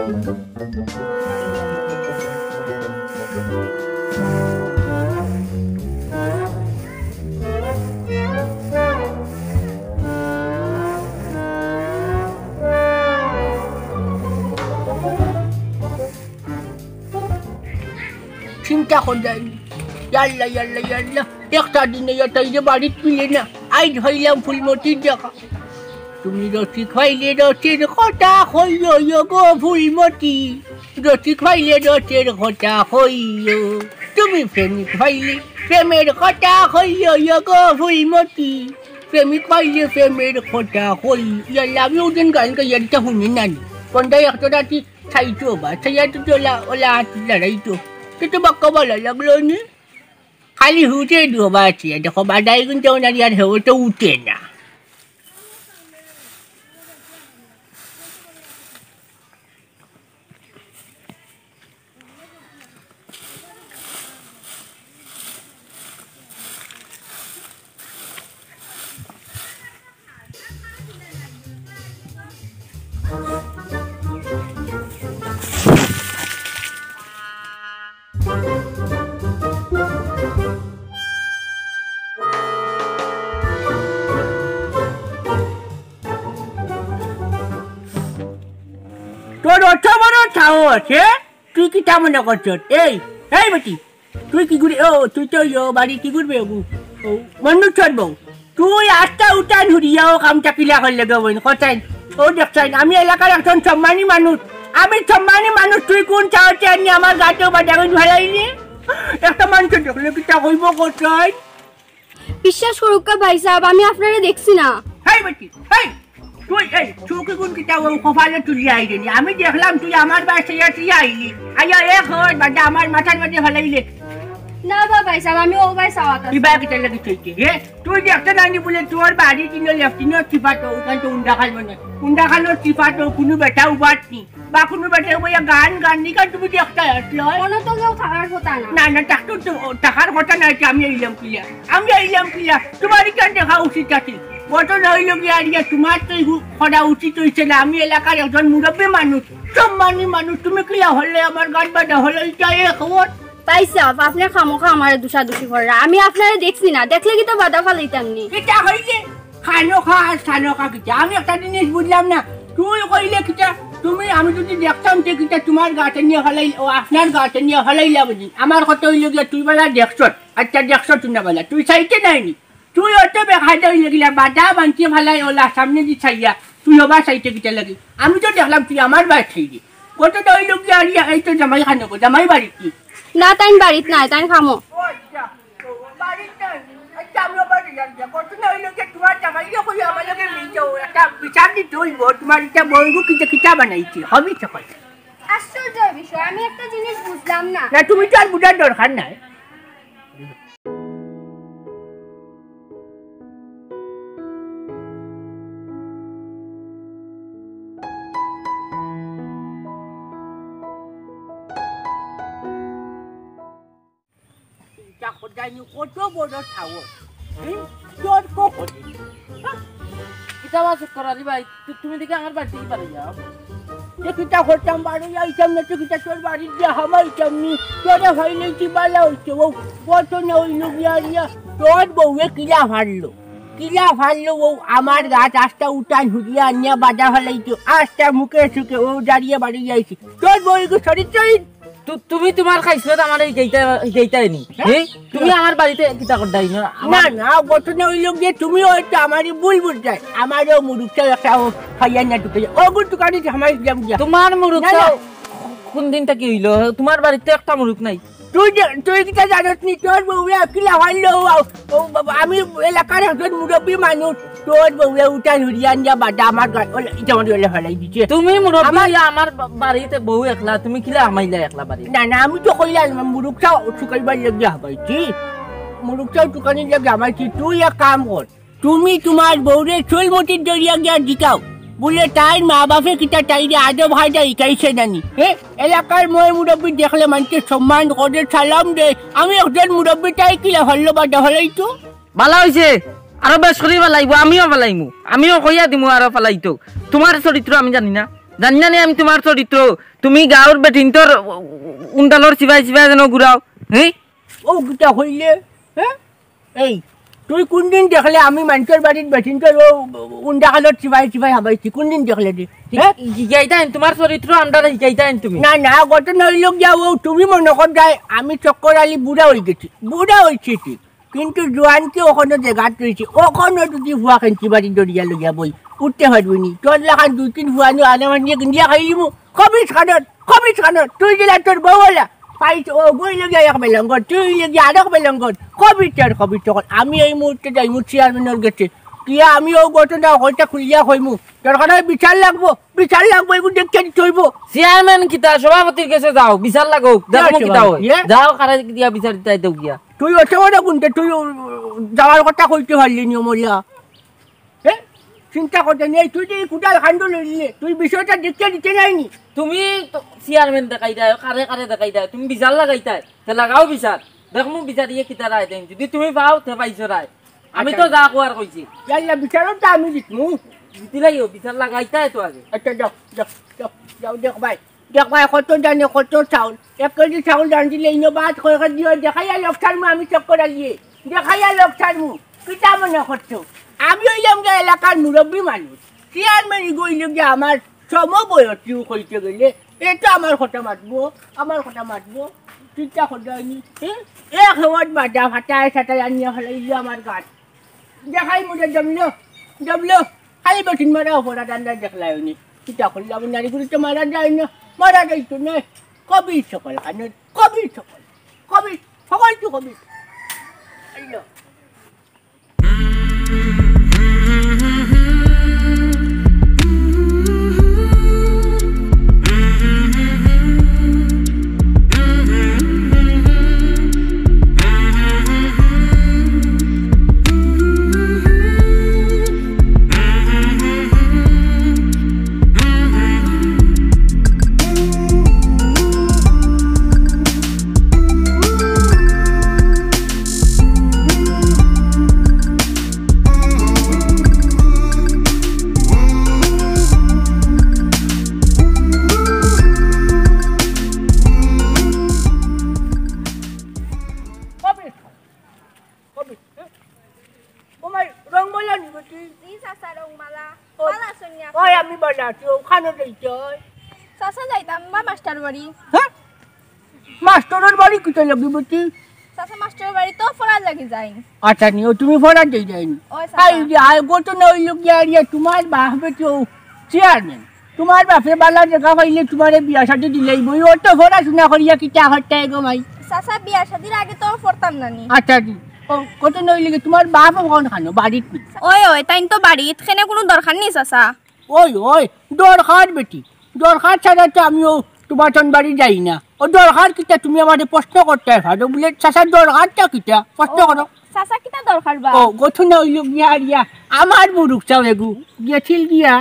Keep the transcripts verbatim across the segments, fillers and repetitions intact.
চিন্তা করলেন, ইয়াল্লা, ইয়াল্লা, ইয়াল্লা, একটা দিনে ইয়া তাই যে বাড়িত মিলে না, আইজ হইলাম ফুলমতির দেখা। তুমি রসিক হইলে রসের কথা কইও, ইয়ো গো ফুলমতি। রসিক হইলে রসের কথা কইও, তুমি প্রেমিক হইলে প্রেমের কথা কইও, ইয়ো গো ফুলমতি। প্রেমিক হইলে প্রেমের কথা কই। ইয়াল্লা, আমি ওদিন গান গাইয়া দিতে শুনি নানি। কোনটা একটা রাতি চাইতো বা, চাইয়া তো ওলা, ওলা হাত লড়াইতো। কিন্তু বাক্কা ভালা লাগলো নি। খালি হুতে দুবা আছে, দেখো, বাদাই কিন্তু ওনার ইয়ার হেও তো উঠে না। তোর অত বড় সাহস, হে? তুই কিতা মনে করছস? এই, এই বেটি, তুই কি গুড়ি, ও, তুই তো ইয়ো বাড়ি কি গুড়বে গু? ও, মন্নু চড়বো। তুই আস্তা উঠান হুরিয়া ও কামটা কিলা করলে গো বইন, কথাইন। ও দেখছইন, আমি এলাকার একজন সম্মানী মানুষ। আমি সম্মানী মানুষ, তুই কোন চাওয়াতে আনি আমার গাতেও বাজাগুন ভালাইলি? একটা মানুষ দেখলে কিতা কইব কথাইন? বিশ্বাস করুক্কা ভাই সাহেব, আমি আপনারে দেখছি না। হেই বেটি, হেই, তুই এই চোখে কোন কিতা ও কপালে তুলিয়া আইলি? আমি দেখলাম তুই আমার বাসায় তুই আইলি। আইয়া এক হয় বাদে আমার মাথার মাঝে ফালাইলে। না বা ভাই সাহেব, আমি ও ভাই সাওয়াত আছি। কিবা কিতা লাগি চইতে, হে? তুই দেখতে নানি বলে তোর বাড়ি কিনো লেফটিনো চিপাটো, ওখান তো উন্ডা খাল মনে। উন্ডা খালো চিপাটো, কোনো বেটা উবাত নি। বা কোনো বেটা উবাইয়া গান গান নি, কারণ তুমি দেখতে আসলো। কোনো তো কেউ থাকার কথা না। না, না, থাকতো তো, থাকার কথা না, এটা আমি আইলাম কিলা। আমি আইলাম কিলা। তোমার এখান দেখা উচিত আছে। গত নইল গিয়া আর ইয়া তোমার তো এই করা উচিত হইছে না। আমি এলাকার একজন মুরব্বী মানুষ, সম্মানী মানুষ। তুমি কিলা হলে আমার গান বাজা হলো, এটা এ খবর? ভাই সাহেব, আপনি খামোখা আমারে দুষাদুষি কররা। আমি আপনারে দেখছি না, দেখলে কি তো বাধা ফালাইতাম নি? এটা হইলে খানোখা আর সানোখা কিতা? আমি একটা জিনিস বুঝলাম না। তুই কইলে কিতা? তুমি, আমি যদি দেখতাম যে কিতা তোমার গাতে নিয়ে ফালাই, ও আপনার গাতে নিয়ে ফালাইলা বুঝি। আমার কথা হইল গিয়া তুই বেলা দেখছ। আচ্ছা, দেখছ তুই না বেলা। তুই চাইতে নাইনি। তুই অত বেখাদা হইলে গিলা বাদা বানতে ফালাই ওলা সামনে দি চাইয়া। তুই হবা চাইতে কিতা লাগি? আমি তো দেখলাম তুই আমার বাড়ি খাইলি। কত হইল গিয়া আর ইয়া, এই তো জামাই খানো গো, জামাই বাড়ি কি? না, তাইন বাড়িত নাই, তাইন খামো। ও আচ্ছা, ও বাড়িত নাই। আচ্ছা, আমি আবার রিজাল্ট দিয়া। কত না হইল যে তোমার জামাই যে কই আমার লগে মিলছে, ও একটা বিচার দিতে হইব। তোমার এটা বইগু কিতা কিতা বানাইছে, হবি তো কই? আশ্চর্য বিষয়, আমি একটা জিনিস বুঝলাম না। না, তুমি তো আর বুঝার দরকার নাই। চিন্তা করজাইনি কত বড় সাহস। হুম? তোর কখন? কিতা বাস করালি ভাই, তু-, তুমি দেখি আমার বাড়ি থেকে বাড়ি যাও। যে কিতা করতাম, বাড়ি যাইতাম না, তো কিতা তোর বাড়ি দিয়া হামাইতাম নি? তোরা হইলে কি বালা হইছে? ও কত না হইল গিয়া রিয়া, তোর বউয়ে কিলা ফাড়লো? কিলা ফাড়লো ও আমার গাত আস্তা উঠান হুদিয়া আনিয়া বাজা ফালাইতো, আস্তা মুখে সুখে ও দাঁড়িয়ে বাড়ি যাইছি। তোর বউ এগো চরিত্রহীন। তু-, তুমি তোমার খাইছলত আমারে হিকাইতা-, হিকাইতায় নি? হ্যাঁ? হে? তুমি আমার বাড়িতে কিতা করতায় না? না, আমার না, ঘটনা হইল গিয়ে তুমি হয়তো আমারে ভুল বুঝতায়। আমারও মুরুখটাও একটা ও খাইয়া না টুকে। ওগুর দোকানে হামাই দিলাম গিয়া। তোমার মুরুখ না, তো না। কোন দিন থাকি হইল? তোমার বাড়িতে একটা মুরুখ নাই। তুই যে, তুই কিতা জানোস নি, তোর বউয়ে কিলা ফাড়লো, ও, ও বাবা, আমি এলাকার একজন মুরব্বী মানুষ, তোর বউয়ে উঠান হুদিয়া আনিয়া বাদা আমার গাত, ওলা, ইটা আমার ওলা ফালাই দিছে। তুমি মুরব্বী আমার হইয়া আমার বা-, বাড়িতে বউ একলা, তুমি কিলা হামাইলা একলা বাড়ি? না, না, আমি তো কইলাম, মুরুখটাও শুকাইবার লাগিয়া হামাইছি, মুরুখটাও শুকানির লাগিয়া হামাইছি, তুই এক কাম কর, তুমি তোমার বউরে চুলমুঠিত ধরিয়া গিয়া জিকাও। বুলে তাইর মা বাপে কিতা তাইরে আদব কায়দা হিকাইছে নানি? হে? এলাকার ময় মুরব্বী দেখলে মানষে সম্মান করে, সালাম দেয়। আমি একজন মুরব্বী, তাই কিলা ফাড়লো বাদা ফালাইতো? বালা হইছে, আরো বেশ করি ফালাইবো, আমিও ফালাইমু। আমিও কইয়া দিমু আরো ফালাইতো। তোমার চরিত্র আমি জানি না। জানি না নি আমি তুমার চরিত্র। তুমি গাউর বেটিন্তর উন্ডালর চিবাই চিবাই যেন ঘুরাও। হ্যাঁ? ও কিতা কইলে? হ্যাঁ? এই, তুই কুনদিন দেখলে আমি মানষর বাড়িত বেটিন্তর ও উন্ডালর চিবাই চিবাই হামাইছি? কুনদিন দেখলে রে? হ্যাঁ? হিকাইতাইন, তুমার চরিত্র আমরারে হিকাইতাইন তুমি। না, না, ঘটনা অইলো গিয়া ও তুমি মনো কররায় আমি চক্কর আলী বুড়া অইগেছি। বুড়া অইছি ঠিক। কিন্তু জোয়ান কি অখনো জেগাত রইছি। অখনো যদি ফুয়া খেন্তি বাড়ি দরিয়া লইয়া বই, উঠতে পারবি নি। তোর লাখান দুই তিন ফুয়া নু আনে মানে গিন্দিয়া খাইলিমু। খবিস খানর, খবিস খানর। তুই গেলা তোর বউ ওলা। পাইছ ও গই লগিয়া এক বেলঙ্গর, তুই লগিয়া আরক বেলঙ্গর। খবিস আর খবিস তখন। আমি এই মুহূর্তে যাইমু চেয়ারম্যানর গেছে। গিয়া আমি ও ঘটনা হকলতা খুলিয়া কইমু। দরকার অয় বিচার লাগবো, বিচার লাগবো, এগু দেখিয়া দিতে অইবো। চেয়ারম্যান কিতা, সভাপতির গেছে যাও, বিচার লাগউক, দেখমু কিতা অয়। ইয়ে? যাও, কারে দিয়া বিচার দিতায় দেও গিয়া। তুই অত বড় গুন্ডা, তুই যাওয়ার কথা কইতে পারলি নি, মরিয়া? হ্যাঁ? চিন্তা করতে নেই, তুই যে এই কুদাল খান্ডু লইলি, তুই বিষয়টা দেখিয়া দিতে নায় নি। তুমি তো চেয়ারম্যান দেখাইতায়, কারে কারে দেখাইতায়, তুমি বিচার লাগাইতায়, তে লাগাও বিচার। দেখমু বিচার ইয়ে কিতা রায় দেইন, যদি তুমি পাও, তে পাইছো রায়। আমি তো আচ্ছা। যা কওয়ার কইছি। ইয়াল্লা, বিচারও তো আমি দিতমু। দিতে লাগিও, বিচার লাগাইতায় তো আগে। আচ্ছা, যাও, যাও, যাও, যাও, দেখ ভাই। দেখ ভাই, কত জানে, কত চাউল। এক কেজি চাউল রান্ধিলে ইনো ভাত কয় কেজি অয়, দেখাইয়া লোক ছাড়মু আমি চক্কর আলিয়ে। দেখাইয়া লোক ছাড়মু। কিতা মনে করছো? আমি অইলাম গিয়া এলাকার মুরব্বি মানুষ। চেয়ারম্যান ইগু অইলো গিয়া আমার সমবয়সী কইতে গেলে। এ তো আমার কথা মাতবো, আমার কথা মাতবো। চিন্তা করতে অয়নি। হ্যাঁ? এক হেওয়াত বাদা ফাটায় সাটায় আনিয়া ফালাইলো আমার গাত। দেখাইমু রে জমলো, জমলো। খালি বেটিন মারা অপরাধ আন্দাজ দেখলায় নি। কিতা করলাম, নারী গুলি তো মারা যায় না, মারা যাইতো না। কবির সকল কানের, কবির সকল, কবির, সকল তো কবির। আইলো। কবির, হ্যাঁ? ও মাই, রংমালা নিব তুই? জি চাচা, রংমালা। ও, ভালা আছইন নি আপনি? ওই আমি ভালা আছি, ওখানে যাইতে হয়। চাচা যাইতাম বা মাস্টার বাড়ি। হ্যাঁ? মাস্টারর বাড়ি কিতা লাগি বেটি? চাচা মাস্টারর বাড়ি তো পড়ার লাগি যাইন। আচ্ছা, নিও তুমি পড়ার যাই যাইন। ওই চাচা। আই যে, আই গত না অইলো গিয়া আর ইয়া তুমার বাপ বেটি ও চেয়ারম্যান। তুমার বাপে ভালা জাগা পাইলে তুমারে বিয়া শাদি দিলাইবো। ও তো পড়াশুনা করিয়া কিতা করতে গো মাই? চাচা বিয়া শাদির আগে তো পড়তাম না নি। আচ্ছা জি। ও, কত নইলে কি তুমার বাপ অখন খানো বাড়িত নি? ওই, ওই, তাইন তো বাড়িত, কেনে কুনু দরকার নি চাচা? ওই, ওই, দরকার বেটি। দরকার ছাড়া তো আমিও তুমার তন বাড়ি যাই না। ও দরকার কিতা তুমি আমারে প্রশ্ন করতে পারো বুলে, চাচা দরকারটা কিতা? প্রশ্ন ও, করো। চাচা কিতা দরকার বা? ও, গত নইল গিয়া আর ইয়া, আমার মুরুক চাও এগু, গেছিল গিয়া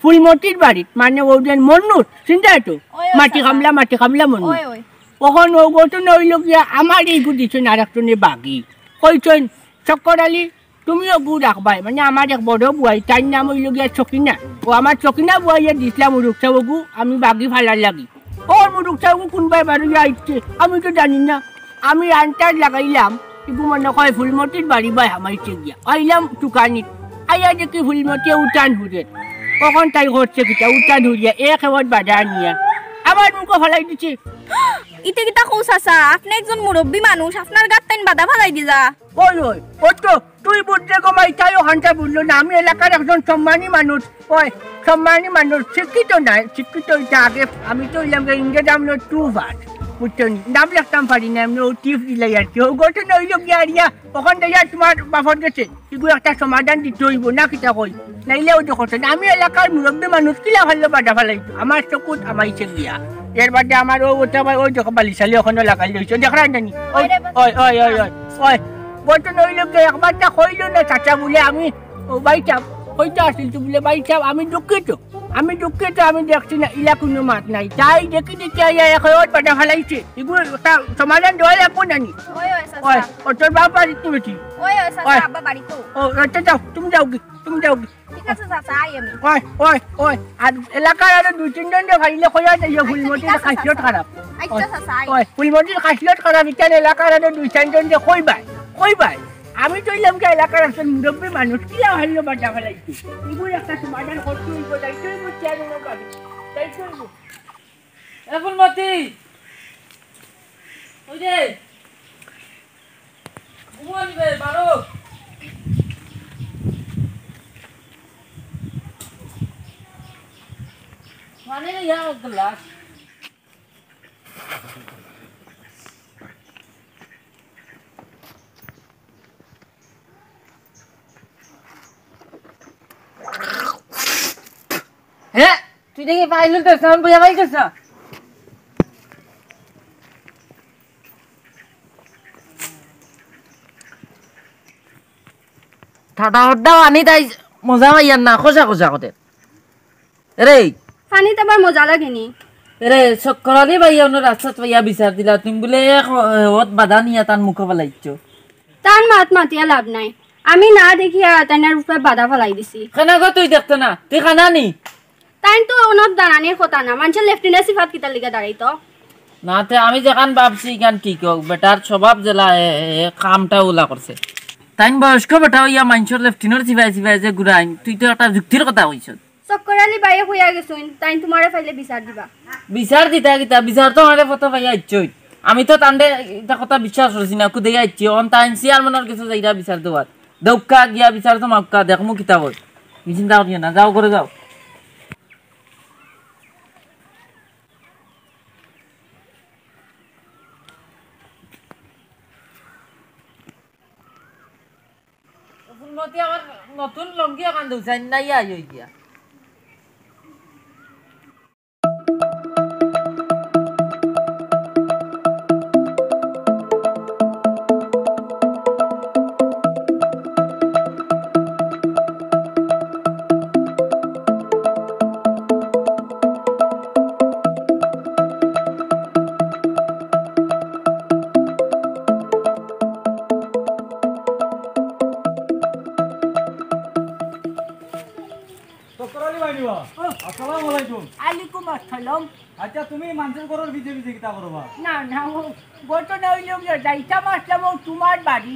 ফুলমতির বাড়িত, মানে ও যে মন্নুর, চিনতায় তো? ওই, ওই, মাটি চাচা। কামলা, মাটি কামলা মন্নুর। ওই, ওই। অখন ও গত নইল গিয়া আমার এইগু দিছইন আর একজনে বাগি। কইছইন, চক্কর আলী, তুমিও গু রাখবায়, মানে আমার এক বড় বুয়াই, তাইর নাম অইল গিয়া চকিনা। ও আমার চকিনা বুয়াইয়ে দিছলা মুরুক চাও গু, আমি বাগি ফালার লাগি। ও মুরুক চাও গু কুনবায় বারইয়া আইছে, আমি তো জানি না। আমি আন্তাজ লাগাইলাম, ইগু মনে কয় ফুলমতির বাড়ি বায় হামাইছে গিয়া। আইলাম তুকানিত, আইয়া দেখি ফুলমতিয়ে উঠান হুরের। অখন তাই করছে কিতা, উঠান হুরিয়া এক হেওয়াত বাদা আনিয়া আমার মুখো ফালাই দিছে। ইতে কিতা কও চাচা, আপনে একজন মুরব্বি মানুষ, আপনার গাত তাইন বাদা ফালাই দিলা। ওই, ওই, ও তো তুই বুঝলে গো মাই, তাই অখানটা বুঝলো না। আমি এলাকার একজন সম্মানী মানুষ, ওই, সম্মানী মানুষ, শিক্ষিত নায়, শিক্ষিত অইতে আগে, আমি তো অইলাম গিয়া ইংরেজ আমলর টু পাস, বুঝছো নি? নাম লেখতাম পারি না, এমনে ও টিপ দিলাই আর কি। ও গত নইল গিয়া আর ইয়া, অখন যাইয়া তুমার বাপর গেছে। ইগু একটা সমাধান দিতে অইবো না, কিতা কই? নাইলে ওই দেখো, আমি এলাকার মুরব্বি মানুষ, কিলা ফাললে বাদা ফালাইতো? আমার চকুত হামাইছে গিয়া। এর বাদে আমার ও ওটা ভাই, ওই দেখো, বালিশালি অখনো লাগাই লইছে, দেখরায় নি? ওই, ওই রে বাবা। ওই, ওই, ওই, ওই, ওই। গত নইল গিয়া একবার তা কইল না, চাচা বুলে আমি ও বাইচাম, কইতে আসিল তো বুলে বাইচাম, আমি দুঃখিত। আমি দুঃখিত, আমি দেখছি না, ইলা কুনু মাত নাই। তাই দেখি দেখি আইয়া এক অত বাদা ফালাইছে। ইগুর একটা সমাধান দেওয়া লাগবো না নি? ওই, ওই, চাচা। ওই, ও তোর বাপ আর একটু বেশি। ওই, ওই, চাচা, ওই। আব্বা বাড়িত। ও, আচ্ছা, যাও, তুমি যাও গি, তুমি যাও গি। ঠিক আছে, চাচা, আই আমি। ওই, ওই, ওই, আর এলাকার আরো দুই তিনজনরে ফাইলে কইয়া যাইও, আচ্ছা, ফুলমতির ঠিক আছে, খাসিয়ত চাচা। খারাপ। আচ্ছা, ওই, চাচা, আই। ওই, ফুলমতির খাসিয়ত খারাপ, ইখান এলাকার আরো দুই তিনজনরে কইবায়, কইবায়। আমি তো অইলাম কি এলাকার একজন মুরব্বী মানুষ, কিলা ভাইলো বাদা ফালাইছি। ইগুর একটা সমাধান করতে অইবো, যাইতে অইবো, চেয়ারম্যানর বাড়ি। যাইতে অইবো। এ ফুলমতি, ওই যে, ঘুমো নিবে, বারো। মানে, ইয়া, গ্লাস। হে, তুই দেখি ফাইল তুলতে সাউন্ড বুঝা পাইছিস না? ঠাডা হড্ডা পানি তাই মজা পাইয়ার না, খোসা খোসা করে। রে। পানিত আবার মজা লাগে নি? রে, চক্কর আলী ভাইয়া অনো রাস্তাত পাইয়া বিচার দিলা, তুমি বুলে এক, এ, অত বাদা নিয়া তান মুখো ফালাইছো। তান মাত মাতিয়া লাভ নাই, আমি না দেখিয়া তাইনার উপরে বাদা ফালাই দিছি। কেনে গো তুই দেখতে না? তুই কানা নি? তাইন তো অনো দাঁড়ানির কথা না, মানষর লেফটিনের সিফাত কিতার লিগা দাঁড়াইতো? না তে আমি যেখান ভাবছি ইখান ঠিক হোক, বেটার স্বভাব যেলা, এ, এ, এ, কামটা উলা করছে। তাইন বয়স্ক বেটা অইয়া মানষর লেফটিনর সিফাই সিফাই যে ঘুরাইন, তুই তো একটা যুক্তির কথা কইছস। চক্কর আলী ভাইয়ে কইয়া গেছইন, তাইন তুমারে ফাইলে বিচার দিবা। বিচার দিতা কিতা? বিচার তো আমারে ফটো পাইয়া আইছইন। আমি তো তানরে ইতা কথা বিশ্বাস করছি না, কুদাইয়া আইছি। অন তাইন চেয়ারম্যানর গেছে যাইরা বিচার দেওয়ার। দেউক্কা গিয়া বিচার তো মাউক্কা, দেখমু কিতা অয়। তুমি চিন্তা করিও না, যাও ঘরো যাও। ফুলমতি আমার নতুন লুঙ্গি এখান দেও, চাইন নাই আই অই গিয়া। চক্কর আলী ভাই নিবা? ও। আসসালামু আলাইকুম। আলাইকুম আসসালাম। আচ্ছা, তুমি মানষর ঘরর ভিতরে ভিতরে কিতা করবা? না, না, ও ঘটনা অইলো গিয়া, যাইতাম আছলাম অউ তুমার বাড়ি।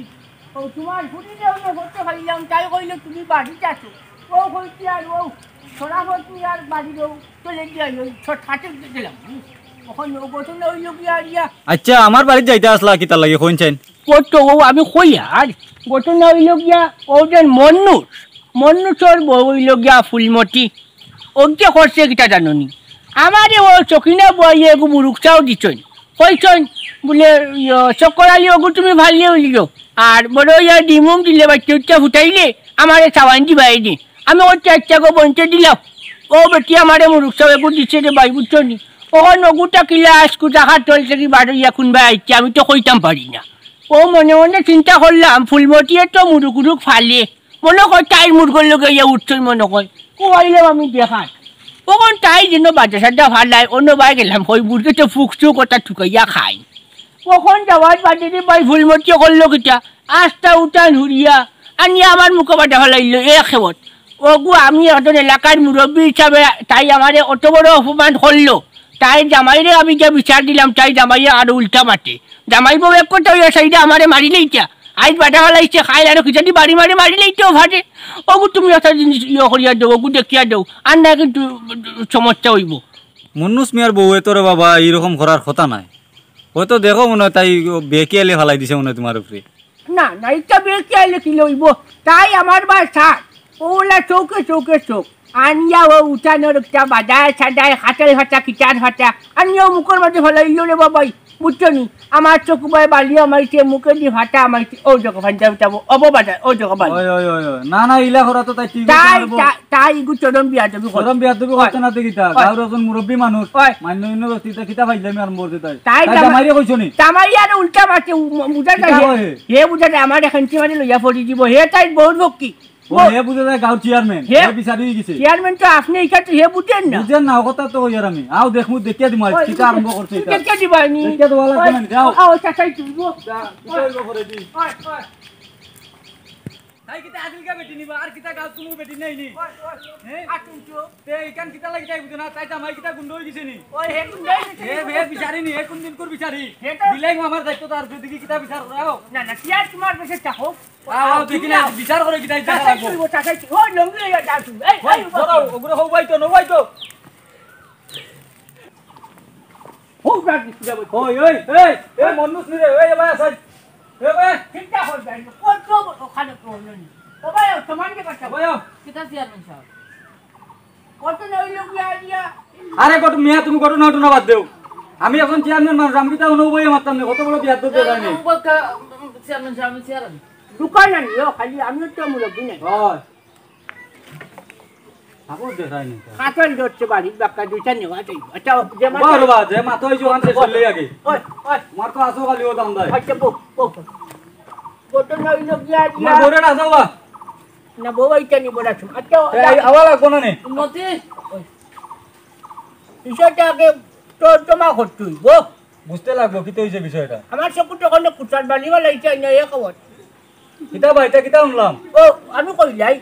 অউ তুমার ফুড়িরে অনো করতে পারিলাম, তাই কইলো তুমি বাড়িত আছো। অউ কইছি আর অউ সরাফতি আর বাড়ির অউ চলে গিয়া অউ ছটফাটে গেলাম। অখন অউ ঘটনা অইলো গিয়া আর ইয়া। আচ্ছা, আমার বাড়িত যাইতা আছলা কিতার লাগি কইন চাইন? ও তো অউ আমি কই আর, ঘটনা অইলো গিয়া, অউ যে মন্নুষ, মন্নুষর বউ অইলো গিয়া ফুলমতি। অউ যে করছে কিতা জানো নি? আমারে অউ চকিনা বইয়া এগু মুরুকচাও দিছইন। কইছইন বুলে, ইয়ো, চক্কর আলী অগু তুমি ফালিয়া অইলিও। আর বড় ইয়া ডিমুম দিলে বাচ্চা উচ্চা ফুটাইলে আমারে চাওয়াইন দিবা এদি। আমি অউ চাইরটা গো বনতে দিলাম। অউ বেটি আমারে মুরুকচাও এগু দিছে রে ভাই, বুঝছো নি? অখন অগুটা কিলা আইজকু জাগার তল থাকি বার অইয়া কুনবায় আইছে, আমি তো কইতাম পারি না। অউ মনে মনে চিন্তা করলাম, ফুলমতিয়ে তো মুরুক উরুক ফালে, মনো কয় তাইর মুরগর লগে ইয়া উঠছইন মনো কয়। কওয়াইলাম আমি দেখাত। অখন তাই যেন বাজা সাজা ফালায়, অনো বায় গেলাম, কই মুরগে তো ফুকসু কথা ঠুকাইয়া খায়। অখন যাওয়ার বাদে রে ভাই ফুলমতিয়ে করলো কিতা, আস্তা উঠান হুড়িয়া আনিয়া আমার মুখো বাদা ফালাইলো এক খেবত। অগু আমি একজন এলাকার মুরব্বি হিসাবে তাই আমারে অত বড় অপমান করলো। তাই জামাইরে আমি গিয়া বিচার দিলাম, তাই জামাইয়ে আরো উল্টা মাতে। জামাই বউ এক কথা অইয়া সাইডে আমারে মারিলাইতা। আইজ বাদা ফালাইছে, খাইল আরো কিজানি বাড়ি মারে মারিলাইতেও পারে। অগু তুমি একটা জিনিস ইয়ে করিয়া দেও, অগু দেখিয়া দেও, আর না কিন্তু সমস্যা অইবো। মন্নুষ মিয়ার বউয়ে তো রে বাবা ইরকম করার কথা নায়। অয়তো দেখো মনে অয় তাই বেখেয়ালি ফালাই দিছে মনে অয় তুমার উপরে। না, না, ইটা বেখেয়ালি কিলা অইবো? তাই আমার বায় সার। অউলা চউখে চউখে চউখ। আনিয়া অউ উঠানোর একটা বাদায় সাদায়, খাটাল ফাটা, কিতার ফাটা। আনিয়া অউ মুখর মাঝে ফালাইলো রে বাবাই। বুঝছো নি? আমার চউখ বায় বালিও মারিছে, মুখেদি ফাটা মারিছে। অউ দেখো, ফাঞ্জা উঠাবো, অবো বাদায়, অউ দেখো বাদায়। ওই, ওই, ওই, ওই। না, না, ইলা করা তো তাই ঠিক তাই, অইছে না রে বউ। তা-, তাই ইগু চরম বিয়াদবি করছে। চরম বিয়াদবি করছে না দেখি তা। ওই। গাঁওর একজন মুরব্বি মানুষ। ওই। মান্য অন্য ব্যক্তি, তা কিতা ফাইজলামি আরম্ভ করছে তাই। তাই তাই জামা-, জামাইরে কইছো নি? জামাই আর উল্টা মারছে, উ-, ম-, বুঝা যায় কিতা হে। কয় হে? হে বুঝা যায়, আমারে খেঞ্চি মারি লইয়া পড়ি দিব। হে তাই বউর পক্ষী। ও, হে বুঝে যায় গাঁওর চেয়ারম্যান, হে? হে বিচারি অই গেছে। চেয়ারম্যান তো আপনে, ইটা তো হে বুঝেন না। বুঝেন না, ও কথা তো কইয়ার আমি। আও দেখমু, দেখিয়া দিমু আজ, ওই, কিতা আরম্ভ করছে ইটা। দেখিয়া দিবানি। দেখিয়া দেওয়া লাগবো ওই, না, যাও। আও, চাচাই তুলবো। যা, কিতা অইবো করে দি। ওই, ওই। তাই কিতা আদিলকা বেটি নিবা, আর কিতা গাঁওত কুনু বেটি নাই নি? ওই, ওই। হে? আর তুমি তো। তে ইখান কিতা লাগি তাই বুঝে না, তাই জামাই কিতা গুন্ডা অই গেছে নি? ওই, হে গুন্ডা অই গেছে হে, নি? হে বিচারি নি, হে কুন দিনকুর বিচারি? হে তো দিলাই আমার দায়িত্ব তার, যদি কিতা বিচার করাও। না, না, কি আর তোমার কাছে চাও? আও, আও, দেখি না, বিচার করে কিতা ইচ্ছা চাচাই লাগবো। তুলবো, চাচাই তুলবো। ওই, লুঙ্গি লইয়া যাও তুমি। এই, ওই, এই, ধরো, ওগুলো হো বাইতো, নো বাইতো। হো, রাখ দিছি, যাবো। ওই, ওই, এই, এই, মন্নুস নি রে, এই, এ ভাই, আসাই। এ ভাই। চিন্তা করবে না, কত ওখানে problem নেই। ও ভাই, তোমার কি কথা? ভাই, আও। কিতা চেয়ারম্যান সাব? কত না অইলো গিয়া দিয়া? আরে কত মিয়া, তুমি ঘটনা ঘটনা বাদ দেও। আমি এখন চেয়ারম্যান মানুষ, আমি কিতা অনো বইয়া মারতাম না, কত বড় বিয়াদব দেখায় নি। চেয়ারম্যান সাব, আমি চেয়ারম্যান। দোকান আনিও, খালি আমিও তো মুরব্বি নাই। হয়। কাপড় দেখায় নি। কাপড় ধরছে বাড়ির বাক্কা দুইটা নেওয়া যাইব। আচ্ছা, যে মাত্র বাবা, বাবা, যে মাত্র অইছে ওখান থেকে চললেই আগে। ওই, ওই। তোমার তো আসো খালি ও দাম দেয়। আচ্ছা, বউ, বউ। ঘটনা অইলো গিয়া তোমার দিয়া। বউরে না যাওয়া। না, বউ আইতে নি বড় আছো। আচ্ছা, এই, আওয়া লাগবো না নে। উন্নতি। ওই। বিষয়টা আগে তর্জমা করতে অইবো। বুঝতে লাগবো, কিতা অইছে বিষয়টা? আমার চকুত অখনো কুচার বালি বালাইছে না, এ খবর। কিতা বা, ইটা কিতা হুনলাম? ও, আমি কইলাই,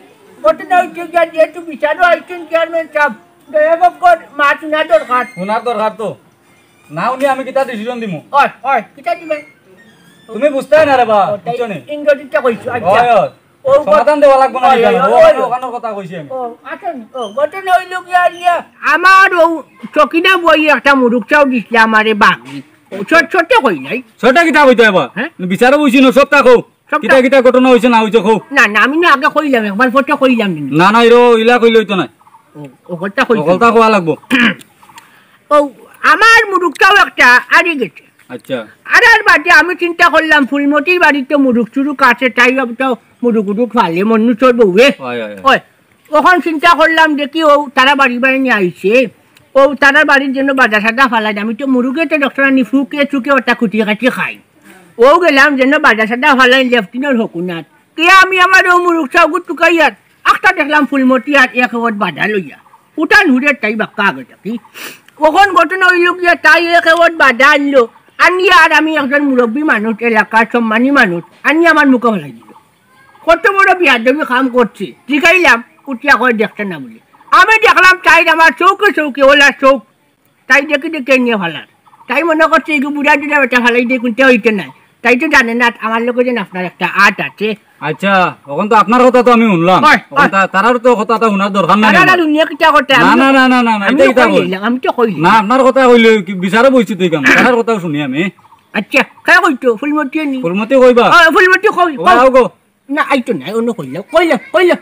ঘটনা অইছে গিয়া যেহেতু বিচারো আইছেন চেয়ারম্যান সাব, দয়া করে মাত হুনা দরকার। হুনার দরকার তো। না হুনি আমি কিতা decision দিমু? অয়, অয়, কিতা দিবে? তুমি বুঝতায় না রে বা, ও, তাই বুঝছো নি? ইংরেজিতে কইছো, আচ্ছা। অয়, অয়। ও, সমাধান দেওয়া লাগবো না অয়, নি কেন? অয়, ও, অয়, ওখানে, অয়। ওখানে কথা কইছি আমি। ও, আচ্ছা, ও, ঘটনা অইলো গিয়া, ইয়া, আমার ও চকিনা বই একটা মুরুক চাও দিছলা আমারে বাগি। ও, ছোট, ছোট কইলাই। ছোট কিতা কইতে আবার? হ্যাঁ? বিচারো বইছি না, সবটা কও। সবটা কিতা কিতা ঘটনা অইছে না অইছে কও। না, না, আমি না আগে কইলাম, একবার ফটো কইলাম নি। না, না, ইরো ইলা কইলে অইতো না। ও, ও কথা কইছি। ওকলতা কওয়া লাগবো। ও, আমার মুরুকটাও একটা আরি গেছে। আচ্ছা। আর আর বাদে আমি চিন্তা করলাম, ফুলমতির বাড়িত তো মুরুক চুরুক আছে, তাই ভাবতো মুরুক উরুক ফালে, মন্নুসর বউয়ে। হয়, হয়, হয়। ওই, অখন চিন্তা করলাম, দেখি ও তারা বাড়ি বাড়ি নিয়া আইছে। ও তারার বাড়ির যেন বাজা সাদা ফালাই, আমি তো মুরুগে তো ডক্টর আনি ফুকে চুকে ওটা কুটি কাটি খাই। ও গেলাম যেন বাজা সাদা ফালাই লেফটিনর হকুনাত। কে আমি আমার ও মুরুক চাউগুত টুকাইয়ার, আখটা দেখলাম ফুলমতি আর এক ওট বাজা লইয়া। উঠান হুরের তাই বাক্কা আগে থাকি। অখন ঘটনা অইলো গিয়া তাই এক ওট বাজা আনলো। আনিয়া আর আমি একজন মুরব্বি মানুষ, এলাকার সম্মানী মানুষ, আনিয়া আমার মুখো ফালাই দিল। কত বড় বিয়াদবি কাম করছে। জিগাইলাম, উঠিয়া কয় দেখতে না বলে। আমি দেখলাম তাইর আমার চউখে চউখে, ওলা চউখ। তাই দেখি দেখি নিয়া ফালার। তাই মনে করছে, "এগু বুড়া টুড়া বেটা ফালাই দিয়ে কুনটা অইতে নাই।" তাই তো জানে না, আমার লগে যেন আপনার একটা আট আছে। আচ্ছা, অখন তো আপনার কথা তো আমি হুনলাম। হয়, অখন হয়। তা-, তারার তো কথা তো হুনার দরকার নাই তারা আমার। দুনিয়া কিতা করতে, না, আমি না, না, না, না, না, আমি এটা তো কিতা কই? কইলাম, আমি তো কইলাম। না, আপনার কথা কইলে কি বিচারো বইছি তুই কেমন? তারার কথা শুনি আমি। আচ্ছা, কে কইতো? ফুলমতি নি? ফুলমতি কইবা? ও, ফুলমতি কই, ও, কই? আও গো। না, আইতো না, অন্য কইলাও, কইলাও, কইলাও।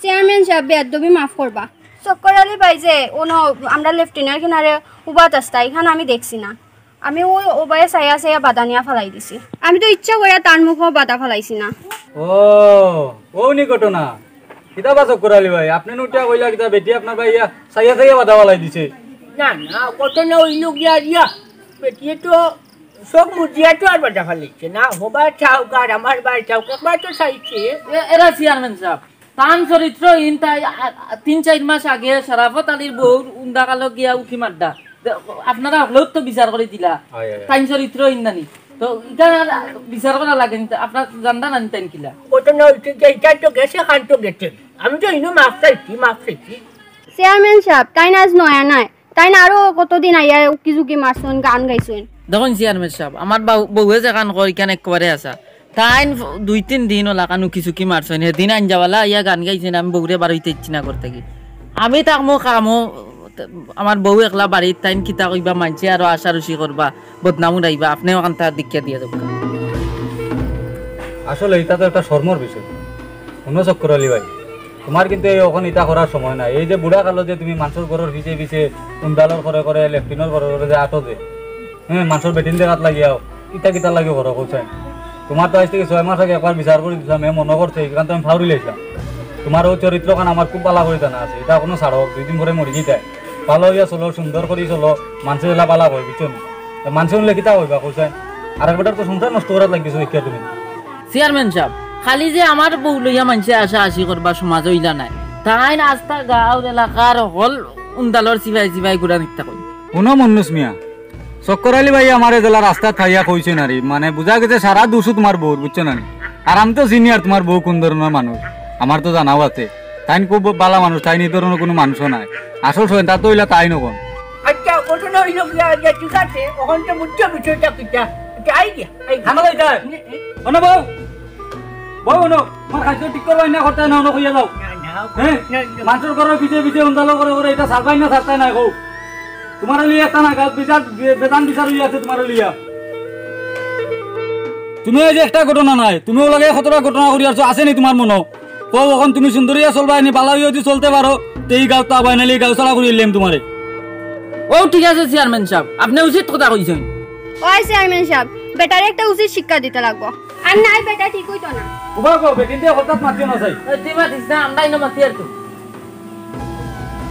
চেয়ারম্যান সাব, বেয়াদবি মাফ করবা। চক্কর আলী ভাই যে, অনো আমরা লেফটিনার কিনারে উবাত আস্তা, ইখান আমি দেখছি না। আমি ওই ওবায় চাইয়া চাইয়া বাদা নিয়া ফালাই দিছি। আমি তো ইচ্ছা করিয়া তার মুখো বাদা ফালাইছি না। ও, ও নি ঘটনা। কিতা বা চক্কর আলী ভাই, আপনে নুটিয়া কইলা কিতা বেটি আপনার ভাই ইয়া চাইয়া চাইয়া বাদা ফালাই দিছে? না, না, ঘটনা অইলো গিয়া রিয়া, বেটিয়ে তো চউখ মুজিয়া তো আর বাদা ফালাইছে না, হবা চাউক আর আমার ভাই চাউক, একবার তো চাইছে। এ-, এরা চেয়ারম্যান সাব, তান চরিত্রহীন, তাই আ-, আ-, তিন চাইর মাস আগে শরাফত আলীর বউর উন্দা কালো গিয়া উকি মারডা। দে-, আপনারা হকলেউ তো বিচার করি দিলা। হয়, হয়, হয়। তাইন চরিত্রহীন নানি। তো ইটা আর বিচার করা লাগে নি, আপনার জানডা নানি তাইন কিলা? ও তো নয়, ঠিক আছে, ইটা তো গেছে, কান তো গেছে। আমি তো ইনো মাফ চাইছি, মাফ চাইছি। চেয়ারম্যান সাব, তাইন আজ নয়া নায়। তাইন আরো কতদিন আইয়া উকি ঝুঁকি মারছইন, গান গাইছইন। দেখইন চেয়ারম্যান সাব, আমার বউ-, বউয়ে যেখান কয়, ইখান একেবারে হাছা। তাইন দুই তিন দিন অলাখান উকি ঝুঁকি মারছইন, হেদিন আইন যাওয়ালা আইয়া গান গাইছইন, আমি বউরে বারইতে ইচ্ছি না করতে কি। আমি থাকমু কামো, আমার বউ একলা বাড়িত, তাইন কিতা কইবা, মানষে আরো আশারুষি করবা, বদনাম উড়াইবা, আপনে অখানতা দেখিয়া দিয়া যাউক্কা। আসলে ইটা তো একটা শরমর বিষয়। হুনো চক্কর আলী ভাই, তুমার কিন্তু এই অখন ইটা করার সময় নাই। এই যে বুড়া কালো যে তুমি মানষর ঘরর পিছে পিছে উন্দালর করে করে, লেফটিনর করে করে যে আটো যে, হ্যাঁ, মানষর বেটিন দেখাত লাগিয়াও, ইটা কিতার লাগি করো কও চাইন? তুমার তো আইজ থাকি ছয় মাস আগে একবার বিচার করি দিছলাম, হে মনো করছে, ইখান তো আমি ফাউরি লাইছলাম। তুমার অউ চরিত্রখান আমার খুব ভালা করি জানা আছে, ইটা অখনো ছাড়ো, দুই দিন পরে মরি যাইতায়। ভালা অইয়া চলো, সুন্দর করি চলো, মানষে ইলা ভালা কয়, বুঝছো নি? তে মানষে হুনলে কিতা কইবা কও চাইন? আরেক বেটার তো সংসার নষ্ট করাত লাগিছো দেখিয়া তুমি। চেয়ারম্যান সাব, খালি যে আমার বউ লইয়া মানষে আশা আশি করবা সমাজ অইলা নায়। তাইন আস্তা গাঁও এলাকার হকল উন্দালর সিপাই সিপাই ঘুরা নিতা কই। হুনো মুন্নুস মিয়া, চক্কর আলী ভাই আমারে যেলা রাস্তাত পাইয়া কইছে নারি, মানে বুঝা গেছে সারা দুষু তুমার বউর, বুঝছো নানি? আর আমি তো চিনি আর তুমার বউ কুন ধরনর মানুষ, আমার তো জানাও আছে। তাইন খুব বালা মানুষ, তাইন ই ধরনর কুনু মানুষও নায়। আসল সৈন্তা তো অইলা তাইন অখন। আচ্ছা, ঘটনা অইলো গিয়া, আচ্ছা, ঠিক আছে, অখন তো বুঝছো বিষয়টা কিতা। আচ্ছা, আই গিয়া, আই গিয়া। থামা যাইতায়। নে, এ। অনো বউ, বউ অনো, তুমার খাদ্য ঠিক করবায় না করতায় না, অনো কইয়া যাও। না, না, হ্যাঁ? না, না। মানষর ঘরর পিছে পিছে উন্দালো করে করে ইটা ছাড়বায় না ছাড়তায় নায় কও। তুমারে লইয়া একটা না, বে-, বেজান বিচার অইয়া আছে তুমারে লইয়া। তুমি অউ যে একটা ঘটনা নায়, তুমি অউ লাগে কতটা ঘটনা করিয়ারছো, আছে নি তুমার মনো? কও, অখন তুমি সুন্দর অইয়া চলবায় নি, বালা অইয়া যদি চলতে পারো, তে ই গাঁওত থাকবায়, নাইলে ই গাঁও ছাড়া করিলাইমু তুমারে। ও ঠিক আছে চেয়ারম্যান সাব, আপনে উচিত কথা কইছইন। ওই চেয়ারম্যান সাব, বেটারে একটা উচিত শিক্ষা দিতা লাগবো, আর নায় বেটা ঠিক অইতো না। উবা গো, বেটিন্তে হঠাৎ মাতিও না চাই। এই তুই মাতিস না, আমরা ইনো মাতিয়ার তো।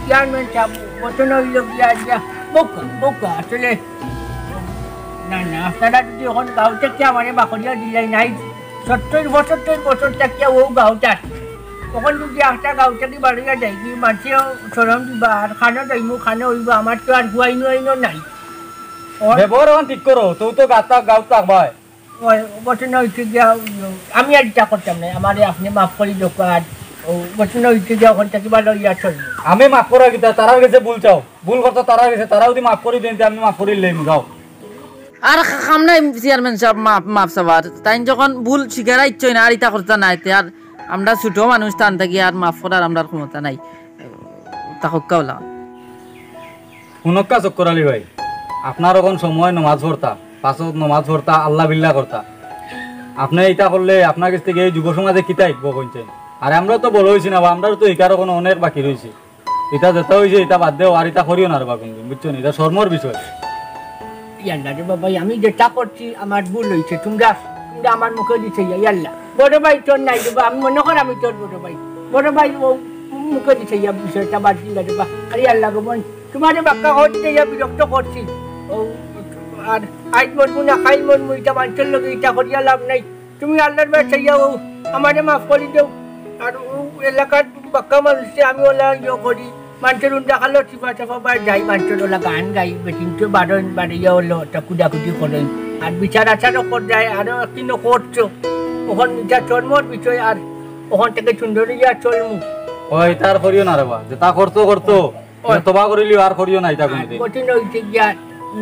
চেয়ারম্যান সাব, ঘটনা অইলো গিয়া, গিয়া, বউক্কা, বউক্কা, আসলে, না, না, আপনারা যদি অখন গাঁও থাকি আমারে বার করিয়া দিলাইন, আইজ সত্তইর, পঁচাত্তইর বছর থাকি অউ গাঁওত আছি। অখন যদি একটা গাঁও থাকি বারইয়া যাই, কি মানষে শরম দিবা, আর কানো যাইমু, কানো অইবো, আমার তো আর হুয়াইন হুয়াইনও নাই। অখন ব্যবহার অখন ঠিক করো, তেউ তো গাঁওত থাক-, গাঁওত থাকবায়। ওই, ঘটনা অইছে গিয়া, আমি আর ইতা করতাম নায়, আমারে আপনে মাফ করি দেউক্কা। আর অউ ঘটনা অইছে গিয়া, অখন থাকি বালা অইয়া চলমু। আমি মাফ করার কিতা, তারার গেছে ভুল চাও, ভুল করছো তারার গেছে, তারা যদি মাফ করি দেইন, তে আমি মাফ করিলাইমু, যাও। আর কাম নাই চেয়ারম্যান সাব, মাফ, মাফ চাওয়ার। তাইন যখন ভুল স্বীকার করছইন না, আর ইতা করতা নায়, তে আর আমরা ছোট মানুষ, তান থাকি আর মাফ করার আমরার ক্ষমতা নাই। তা হক্কা অলা। হুনক্কা চক্কর আলী ভাই, আপনার অখন সময় নমাজ পড়তা, পাঁচ ওয়াক্ত নমাজ পড়তা, আল্লাহ বিল্লাহ করতা। আপনে ইতা করলে আপনার গেছ থাকি এই যুব সমাজে কিতা হিকবো কইন চাইন? আর আমরা তো বড় অইছি না বা, আমরার তো হিকার অখনো অনেক বাকি রইছে। ইতা যেতা অইছে ইতা বাদ দেও, আর ইতা করিও না রে বা কুনদিন, বুঝছো নি? ইতা শরমর বিষয়। ইয়াল্লা রে বাবা, আমি যেতা করছি আমার ভুল অইছে, তুমরা, তুমরা আমার মুখেদি চাইয়া, ইয়াল্লা। বড় ভাই তোর নাই রে বা, আমি মনো কর আমি তোর বড় ভাই। বড় ভাই অউ মুখেদি চাইয়া বিষয়টা বাদ দিলা রে বা। আরে আল্লাহ গো বইন, তুমারে বাক্কা কইতে ইয়া বিরক্ত করছি। অউ, আর আইজ মরমু না কাইল মরমু, ইতা মানষর লগে ইতা করিয়া লাভ নাই। তুমি আল্লাহর বায় চাইয়া অউ আমারে মাফ করি দেও। আর অউ এলাকার বাক্কা মানুষরে আমি অলা ইয়ে করি, মানষর উন্দা খালো চিপা চাপা বায় যাই, মানষর অলা গান গাই, বেটিন্তে বারইন, বারইয়া অলা অতা কুদাকুদি করইন। আর বিচার আচারও কর যায়, আরো একদিনও করছো। অখন ইতা শরমর বিষয়, আর অখন থাকি সুন্দর অইয়া চলমু। ওই, ইতা আর করিও না রে বা, যেতা করছো করছো, ওই। তবা করিলিও, আর করিও না ইতা কুনুদিন। ঘটনা অইছে গিয়া,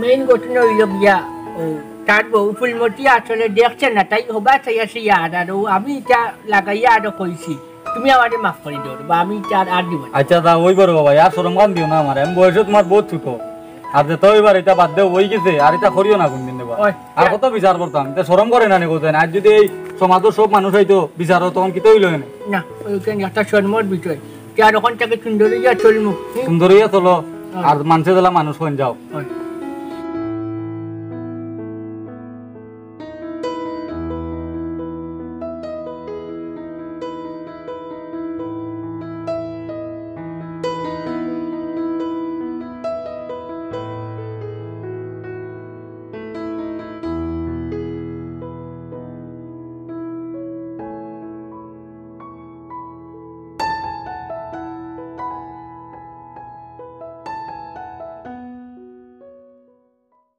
main ঘটনা অইলো গিয়া, অউ, তার বউ ফুলমতি আসলে দেখছে না, তাই হবা চাইয়া সে আর, আর অউ আমি ইতা লাগাইয়া আরো কইছি, তুমি আমারে মাফ করি দেও রে বা, আমি ইতা আর, আর দিমু না। আচ্ছা, তা অইবো রে বাবা, আর শরম খান দিও না আমারে, আমি বয়সে তুমার বউত ছোট। আর যেতা অইবার ইতা বাদ দেও, অইগেছে, আর ইতা করিও না কুনুদিন রে বা। ওই, আর কত বিচার করতাম, ইতা শরম করে না নি কইন? আর যদি এই সমাজর সব মানুষ আইতো বিচারো, তখন কিতা অইলো অনে? না, অউ কেনে একটা শরমর বিষয়। তে আর অখন থাকি সুন্দর অইয়া চলমু। হুম। সুন্দর অইয়া চলো, হ্যাঁ। আর মানষে যেলা মানুষ কইন যাও। হ্যাঁ।